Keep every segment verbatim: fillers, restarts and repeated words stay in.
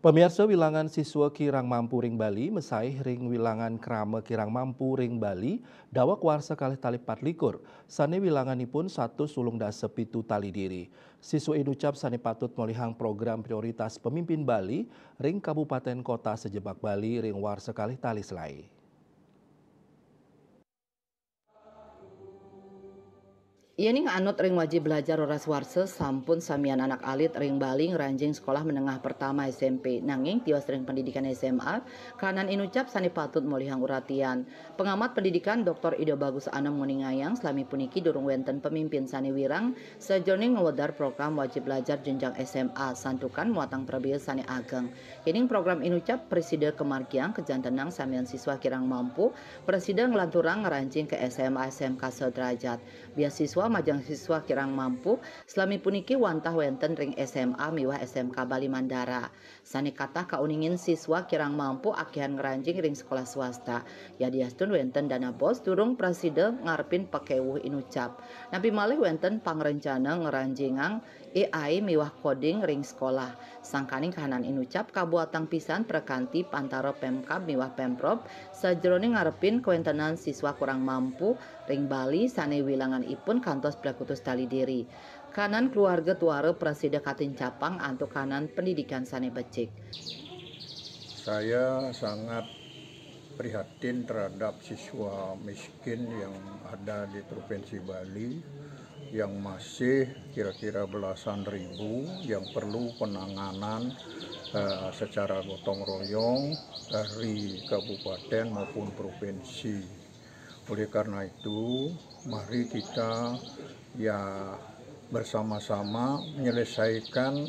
Pamiarsa, wilangan siswa kirang mampu ring Bali, masaih ring wilangan krama kirang mampu ring Bali, daweg warsa kalih tali patlikur, sane wilanganipun satus ulung dasa pitu tali diri. Siswa inucap sane patut molihang program prioritas pemimpin Bali ring kabupaten kota sajebag Bali ring warsa kalih tali selae. Yening anut ring wajib belajar roras warsa, sampun samian anak alit ring Bali ngranjing sekolah menengah pertama S M P, nanging tios ring pendidikan S M A, kahanan inucap sane patut molihang uratian. Pengamat pendidikan Doktor Ido Bagus Anom nguningayang, salami puniki durung wenten pemimpin sane wirang sajeroning ngwedar program wajib belajar jenjang S M A, santukan muatang prabea sane ageng. Yening program inucap prasida kamargiang, kajantenang samian siswa kirang mampu prasida nglanturang ngranjing ka S M A S M K sederajat. Biasiswa majeng siswa kirang mampu salami puniki wantah wenten ring S M A miwah S M K Bali Mandara. Sane katah kauningin siswa kirang mampu akihan ngranjing ring sekolah swasta. Yadiastun wenten dana bos, durung prasida ngarepin pakewuh inucap. Napi malih wenten pangrencana ngranjingang A I miwah coding ring sekolah. Sangkaning kahanan inucap kabuatang pisan prakanti pantara Pemkab miwah Pemprov sajeroning ngarepin kawentenan siswa kurang mampu ring Bali sane wilanganipun kantos plekutus tali diri. Kahanan keluarga tuara prasida katincapang antuk kahanan pendidikan sane becik. Saya sangat prihatin terhadap siswa miskin yang ada di Provinsi Bali, yang masih kira-kira belasan ribu, yang perlu penanganan eh, secara gotong royong dari kabupaten maupun provinsi. Oleh karena itu, mari kita ya bersama-sama menyelesaikan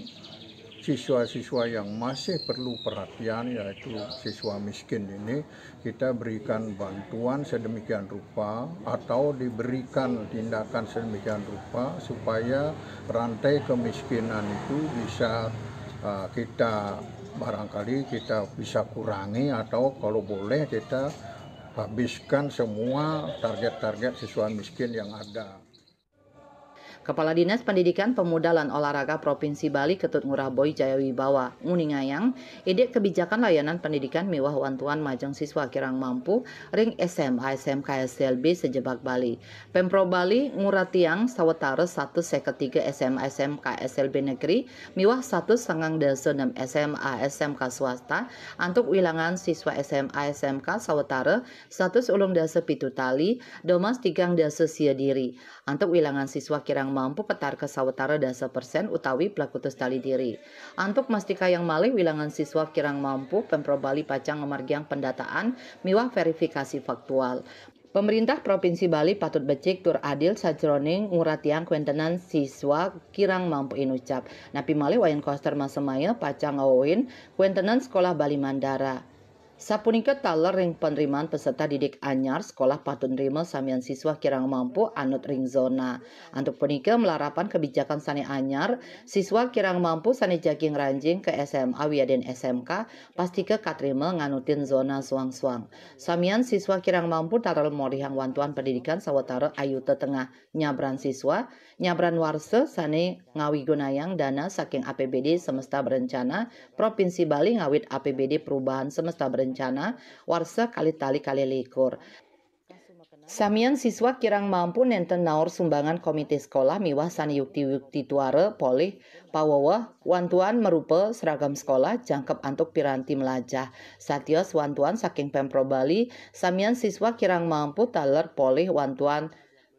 siswa-siswa yang masih perlu perhatian, yaitu siswa miskin ini, kita berikan bantuan sedemikian rupa atau diberikan tindakan sedemikian rupa supaya rantai kemiskinan itu bisa uh, kita barangkali kita bisa kurangi atau kalau boleh kita habiskan semua target-target siswa miskin yang ada. Kepala Dinas Pendidikan, Pemuda, lan Olahraga Provinsi Bali Ketut Ngurah Boy Jaya Wibawa nguningayang, idik kebijakan layanan pendidikan miwah wantuan majeng siswa kirang mampu ring S M A S M K S L B sajebag Bali. Pemprov Bali nguratiang sawatara satus seket tiga S M A S M K S L B negeri miwah satus sangang dasa nem S M A S M K swasta antuk wilangan siswa S M A S M K sawatara satus ulung dasa pitu tali, domas tigang dasa sia diri. Antuk wilangan siswa kirang mampu patarka sawatara dasa persen utawi plekutus tali diri. Antuk mastikayang malih wilangan siswa kirang mampu, Pemprov Bali pacang ngamargiang pendataan miwah verifikasi faktual. Pemerintah Provinsi Bali patut becik tur adil sajeroning nguratiang kawentenan siswa kirang mampu inucap. Napi malih Wayan Koster masemaya pacang ngawuhin kawentenan Sekolah Bali Mandara. Sapunika taler ring penerimaan peserta didik anyar, sekolah patut nerima samian siswa kirang mampu anut ring zona. Antuk punika, malarapan kebijakan sane anyar, siswa kirang mampu sane jagi ngranjing ka S M A wiadin S M K, pastika katrima nganutin zona suang-suang. Samian siswa kirang mampu taler molihang wantuan pendidikan sawatara ayuta tengah nyabran siswa, nyabran warsa sane ngawigunayang dana saking A P B D Semesta Berencana Provinsi Bali ngawit A P B D Perubahan Semesta Berencana warsa kalih tali kalih likur. Samian siswa kirang mampu nenten naur sumbangan komite sekolah miwah sane yukti-yukti tuara polih paweweh wantuan marupa seragam sekolah, jangkep antuk piranti melajah. Satios wantuan saking Pemprov Bali, samian siswa kirang mampu taler polih wantuan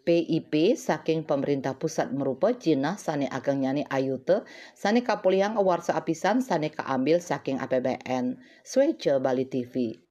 P I P saking pemerintah pusat marupa jinah sane agengnyane ayuta sane kapolihang awarsa apisan sane kaambil saking A P B N. Swecha Bali T V.